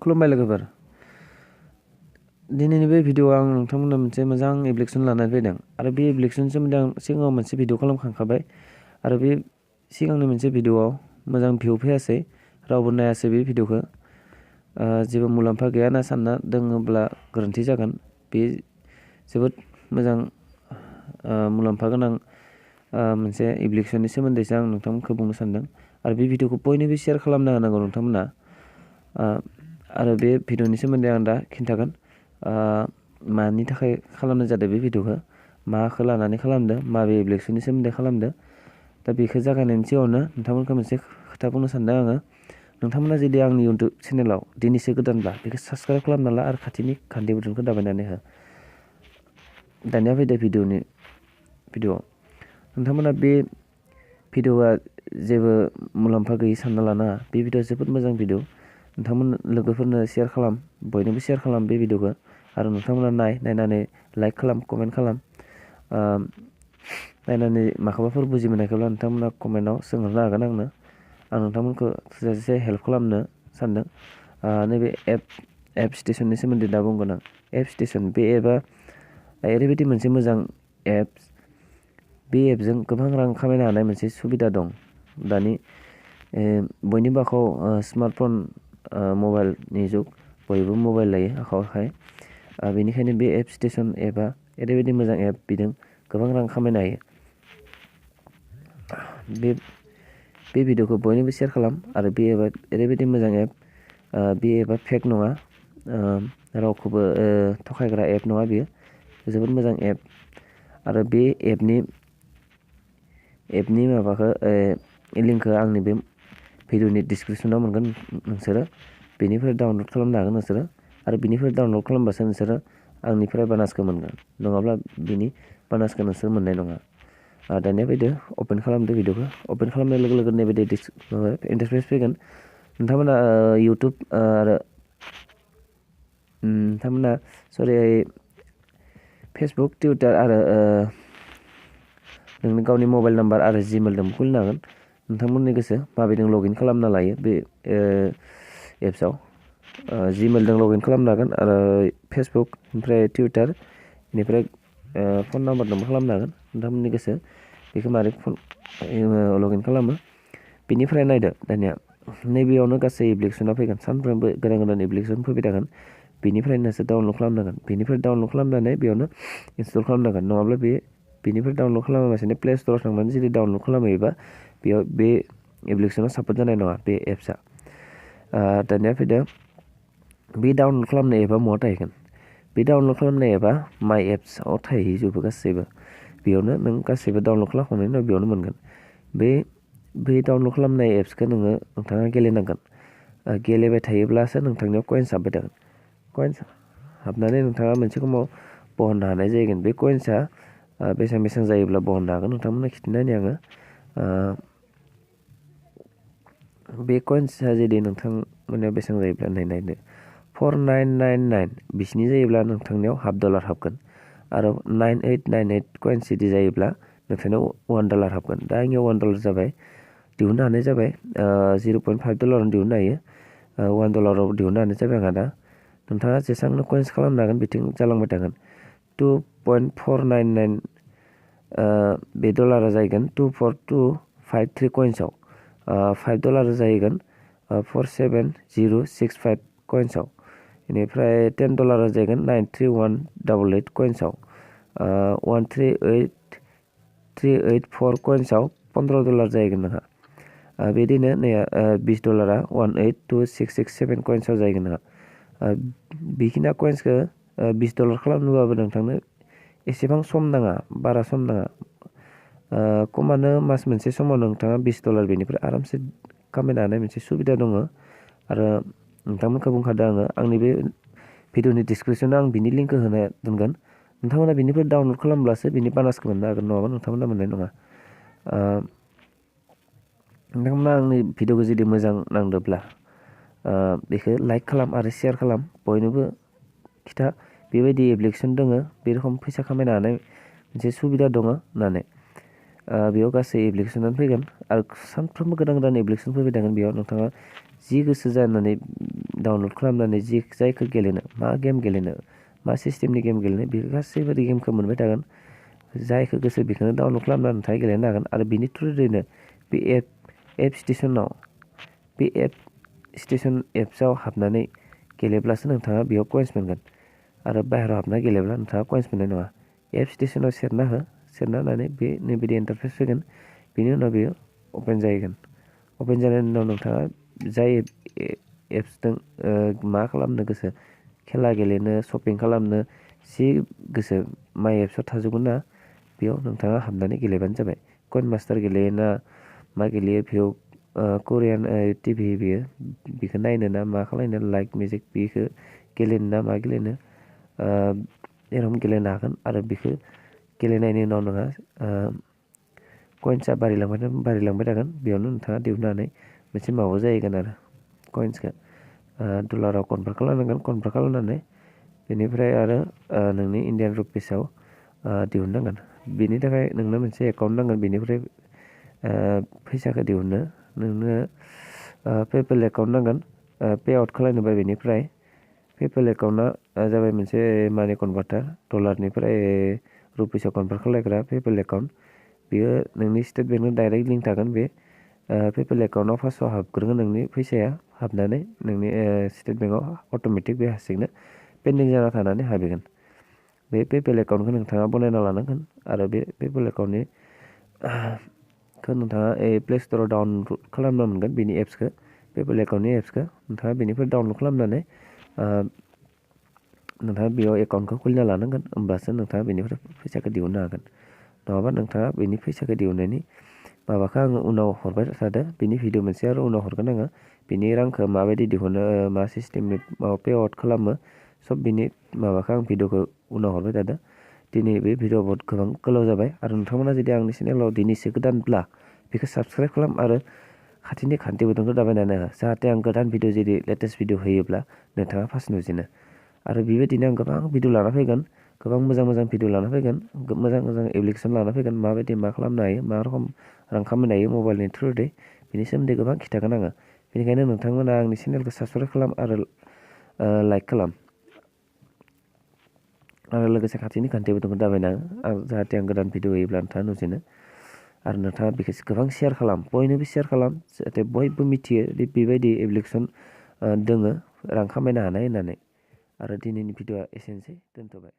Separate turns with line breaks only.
खुलुमबाय लोगोफोर। दिनैनि बे भिडिअ'आव आं नोंथांमोननो मोनसे मोजां एप्लिकेसन लानानै फैदों आरो बे एप्लिकेसननि सोमोन्दै आं सिगाङाव मोनसे भिडिअ खालामखांखाबाय आरो बे सिगांनि मोनसे भिडिअ'आव मोजां भिउ फैयासै, रावबो नायासै बे भिडिअ'खौ। जेबो मुलाम्फा गैया होनना सानना दङब्ला गोरोन्थि जागोन। बे जोबोद मोजां मुलाम्फा गोनां मोनसे एप्लिकेसननि सोमोन्दैसो आं नोंथांमोनखौ बुंनो सानदों आरो बे भिडिअ'खौ बयनोबो शेयार खालामना होनांगौ नोंथांमोना। आरो बे भिडिअ'नि सोमोन्दै आं दा खिन्थागोन मानि थाखाय खालामनाय जादों बे भिडिअ'खौ, माखौ लानानै खालामदो, माबे एप्लिकेसननि सोमोन्दै खालामदो। दा बेखौ जागायनायनि सिगाङावनो नोंथांमोनखौ मोनसे खोथा बुंनो सानदों आङो। नोंथांमोना जुदि आंनि इउटुब चेनेलाव दिनैसो गोदानब्ला बेखौ साबस्क्राइब खालामना ला आरो खाथिनि घन्टी बुटनखौ दाबायनानै हो। दानिया फैदो भिडिअ'आव। नोंथांमोना बे भिडिअ'आ जेबो मुलाम्फा गैयै सानना लानाङा। बे भिडिअ'आ जोबोद मोजां भिडिअ'। नोंथांमोन लोगोफोरनो शेयार खालाम, बयनोबो शेयार खालाम बे भिडिअ'खौ आरो नोंथांमोना नायनानै लाइक खालाम, कमेन्ट खालाम। नायनानै माखौबाफोर बुजि मोनाखैब्ला नोंथांमोना कमेन्टआव सोंहरनो हागोन आंनो। आं नोंथांमोनखौ थोजासे हेल्प खालामनो सानदों। नैबे एप स्टेशननि सोमोन्दै दा बुंगोन आं। एप स्टेशन, बे एपआ ओरैबायदि मोनसे मोजां एप। बे एपजों गोबां रां खामायनो हानाय मोनसे सुबिदा दं। दानि बयनिबो आखायाव स्मार्टफन मबाइलनि जुग, बयबो मबाइल लायो आखाइ आखाइ। बेनिखायनो बे एप स्टेशन एपआ ओरैबायदि मोजां एप, बेजों गोबां रां खामायनो हायो। बे भिडिअ'खौ बयनोबो शेयार खालाम आरो बे एपआ ओरैबायदि मोजां एप। बे एपआ फेक नङा, रावखौबो थगायग्रा एप नङा बेयो। जोबोद मोजां एप आरो बे एपनि माबाखौ लिंकखौ आंनि बे भिडिअ'नि डिसक्रिपसनाव मोनगोन। नोंसोरो बेनिफ्राय डाउनलड खालामनो हागोन नोंसोरो, आरो बेनिफ्राय डाउनलड खालामबासो नोंसोरो आंनिफ्राय बानासखौ मोनगोन, नङाब्ला बिनि बानासखौ नोंसोर मोननाय नङा। दानिया फैदो, अपेन खालामदो भिडिअ'खौ। अपेन खालामनाय लोगो लोगो नैबे इन्टारफेस फैगोन। नोंथांमोना इउटुब आरो नोंथांमोना फेसबुक, टुइटार आरो नोंनि गावनि मबाइल नाम्बार आरो जिमेलजोंबो खुलिनो हागोन। नोंथांमोननि गोसो माबेजों लगइन खालामना लायो बे एप्सआव। जिमेलजों लगइन खालामनो हागोन आरो फेसबुक, ओमफ्राय टुइटार, बेनिफ्राय फन नाम्बारजोंबो खालामनो हागोन। नोंथांमोननि गोसो बेखौ मारै लगइन खालामो। बेनिफ्राय नायदो, दानिया नैबेयावनो गासै एप्लिकेसना फैगोन। सानफ्रोमबो गोदान गोदान एप्लिकेसन फैबाय थागोन। बेनिफ्राय नोंसोर डाउनलड खालामनांगोन। बेनिफ्राय डाउनलड खालामनानै बेयावनो इनस्टल खालामनांगोन। नङाब्ला बेनिफ्राय डाउनलड खालामालासिनो प्ले स्ट'राव थांनानै जुदि डाउनलड खालामहैयोबा बेयाव बे एप्लिकेसना सापर्ट जानाय नङा, बे एप्सआ। दानिया फैदो, बे डाउनलड खालामनाय एपआ बहा थाहैगोन? बे डाउनलड खालामनाय एपआ माइ एप्सआव थाहैजोबो गासैबो। बेयावनो नों गासैबो डाउनलड खालामखांनायनि उनाव बेयावनो मोनगोन। बे डाउनलड खालामनाय एप्सखौ नोंथाङा गेलेनांगोन। गेलेबाय थायोब्लासो नोंथांनियाव कइन्स हाबबाय थागोन। कइन्स हाबनानै नोंथाङा मोनसे समाव बहननो हानाय जाहैगोन। बे कइन्सआ बेसेबां जायोब्ला बहननो हागोन नोंथांमोननो खिन्थिनानै आङो। बे कइन्सआ जुदि नोंथांमोननियाव बेसेबां जायोब्ला नायदो, 4999 बिसिनि जायोब्ला नोंथांनियाव $1 हाबगोन आरो 9898 कइन्स जुदि जायोब्ला नोंथांनियाव $1 हाबगोन। दा आंनियाव $1 जाबाय, दिहुननो हानाय जाबाय। $0.5 दिहुननो हायो, $1 दिहुननो हानाय जाबाय आंहा दा। नोंथाङा जेसेबांनो कइन्स खालामनो हागोन बिथिं जालांबाय थागोन। 2.499 बे डलारा जाहैगोन 24253 कइन्सआव। $5 जाहैगोन 47065 कइन्सआव। बेनिफ्राय $10 जाहैगोन 93188 कइन्सआव। 138,384 कइन्सआव $15 जाहैगोन नोंहा। बिदिनो $20 182,667 कइन्सआव जाहैगोन नोंहा। बेखिनि कइन्सखौ $20 खालामनोबाबो नोंथांनो एसेबां सम नाङा, बारा सम नाङा। खमानो मास मोनसे समाव नोंथाङा $20 बेनिफ्राय आरामसे खामायनो हानाय मोनसे सुबिदा दङ। आरो नोंथांमोनखौ बुंखादों आङो, आंनि बे भिडिअ'नि डिसक्रिपसनाव आं बिनि लिंकखौ होना दोनगोन। नोंथांमोना बिनिफ्राय डाउनलड खालामब्लासो बिनि बानासखौ मोननो हागोन, नङाबा नोंथांमोना मोननाय नङा। नोंथांमोना आंनि भिडिअ'खौ जुदि मोजां नांदोंब्ला बेखौ लाइक खालाम आरो शेयार खालाम। बयनोबो खिथा बेबायदि एप्लिकेसन दङ, बे रखम फैसा खामायनो हानाय मोनसे सुबिदा दङ होननानै। बेयाव गासै एप्लिकेसनानो फैगोन आरो सानफ्रोमबो गोदान गोदान एप्लिकेसन फैबाय थागोन। बेयाव नोंथाङा जि गोसो जानानै डाउनलड खालामनानै जायखौ गेलेनो मा गेम गेलेनो मा सिस्टेमनि गेम गेलेनो बेफोर गासैबो गेमखौ मोनबाय थागोन। जायखौ गोसो बेखौनो डाउनलड खालामनानै नोंथाङा गेलेनो हागोन आरो बिनि थ्रुयैनो बे एप एप्सआव हाबनानै गेलेब्लासो नोंथाङा बेयाव कइन्स मोनगोन आरो बाहेरायाव हाबना गेलेब्ला नोंथाङा कइन्स मोननाय नङा। एप स्टेसनाव सेरना होनानै बे नैबिदि इन्टारफेस फैगोन। बेनि उनाव बेयो अपेन जाहैगोन। अपेन जानायनि उनाव नोंथाङा जाय एप्सजों मा खालामनो गोसो खेला गेलेनो शपिं खालामनो जि गोसो माय एप्सआव थाजोबगोन ना बेयाव नोंथाङा हाबनानै गेलेबानो जाबाय। कइन मास्टार गेलेयो ना मा गेलेयो बेयाव करियान टिभि बेखौ नायनो ना मा खालायनो लाइक मिउजिक बेखौ गेलेनो ना मा गेलेनो एरम गेलेनो हागोन आरो बेखौ गेलेनायनि उनाव नोंहा कइन्सआ बारायलांबाय थागोन। बेयावनो नोंथाङा दिहुननानै मोनसे माबा जाहैगोन आरो कइन्सखौ डलाराव कनभार्ट खालामनानै बेनिफ्राय आरो नोंनि इण्डियान रुपिसाव दिहुननांगोन। बेनि थाखाय नोंनो मोनसे एकाउन्ट नांगोन। बेनिफ्राय फैसाखौ दिहुननो नोंनो पेपल एकाउन्ट नांगोन पे आउट खालामनोबा। बेनिफ्राय पेपल एकाउन्टआ जाबाय मोनसे मानि कनभार्टार डलारनिफ्राय रुपिसाव कनभार्ट खालामग्रा पेपल एकाउन्ट। बेयो नोंनि स्टेट बेंकजों डाइरेक्ट लिंक थागोन। बे पेपल एकाउन्टआव फार्स्टआव हाबग्रोगोन नोंनि फैसाया हाबनानै नोंनि स्टेट बेंकआव अट'मेटिक बे हारसिंनो पेन्डिं जाना थानानै हाबहैगोन। बे पेपल एकाउन्टखौ नोंथाङा बनायना लानांगोन आरो बे पेपल एकाउन्टखौ नोंथाङा प्ले स्ट'राव डाउनलड खालामना मोनगोन। बेनि एप्सखौ पेपल एकाउन्टनि एप्सखौ नोंथाङा बेनिफ्राय डाउनलड खालामनानै नोंथाङा बेयाव एकाउन्टखौ खुलिना लानांगोन। होमब्लासो नोंथाङा बेनिफ्राय फैसाखौ दिहुननो हागोन। नङाबा नोंथाङा बेनि फैसाखौ दिहुननायनि माबाखौ आङो उनाव हरबाय थादो। बिनि भिडिअ मोनसे आरो उनाव हरगोन आङो। बिनि रांखौ माबायदि दिहुनो मा सिस्टेमनि पे आउट खालामो सब बिनि माबाखौ आं भिडिअखौ उनाव हरबाय थादो। दिनै बे भिडिअ बहुत गोबां गोलाव जाबाय आरो नोंथांमोना जुदि आंनि चेनेलाव दिनैसो गोदानब्ला बेखौ साबसक्राइब खालाम आरो खाथिनि घन्टी बुटनखौ दाबायनानै हो जाहाथे आं गोदान भिडिअ जुदि लेटेस्ट भिडिअ होयोब्ला नोंथाङा फार्स्ट नुजेनो। आरो बेबायदिनो आं गोबां भिडिअ लाना फैगोन। गोबां मोजां भिडिअ लाना फैगोन। मोजां एप्लिकेसन लाना फैगोन। माबायदि मा खालामनो हायो मा रखम रां खामायनो हायो मबाइलनि थ्रुयै बेनि सोमोन्दै गोबां खिथागोन आङो। बेनिखायनो नोंथांमोना आंनि चेनेलखौ साबसक्राइब खालाम आरो लाइक खालाम आरो लोगोसे खाथिनि घन्टी बुटनखौ दाबायना जाहाथे आं गोदान भिडिअ होयोब्ला नोंथाङा नुजेनो। आरो नोंथाङा बेखौ गोबां शेयार खालाम बयनोबो शेयार खालाम जाहाथे बयबो मिथियो बेबायदि एप्लिकेसन दोङो रां खामायनो हानाय होननानै। आरो दिनैनि भिडिअआ एसेनोसै दोनथ'बाय।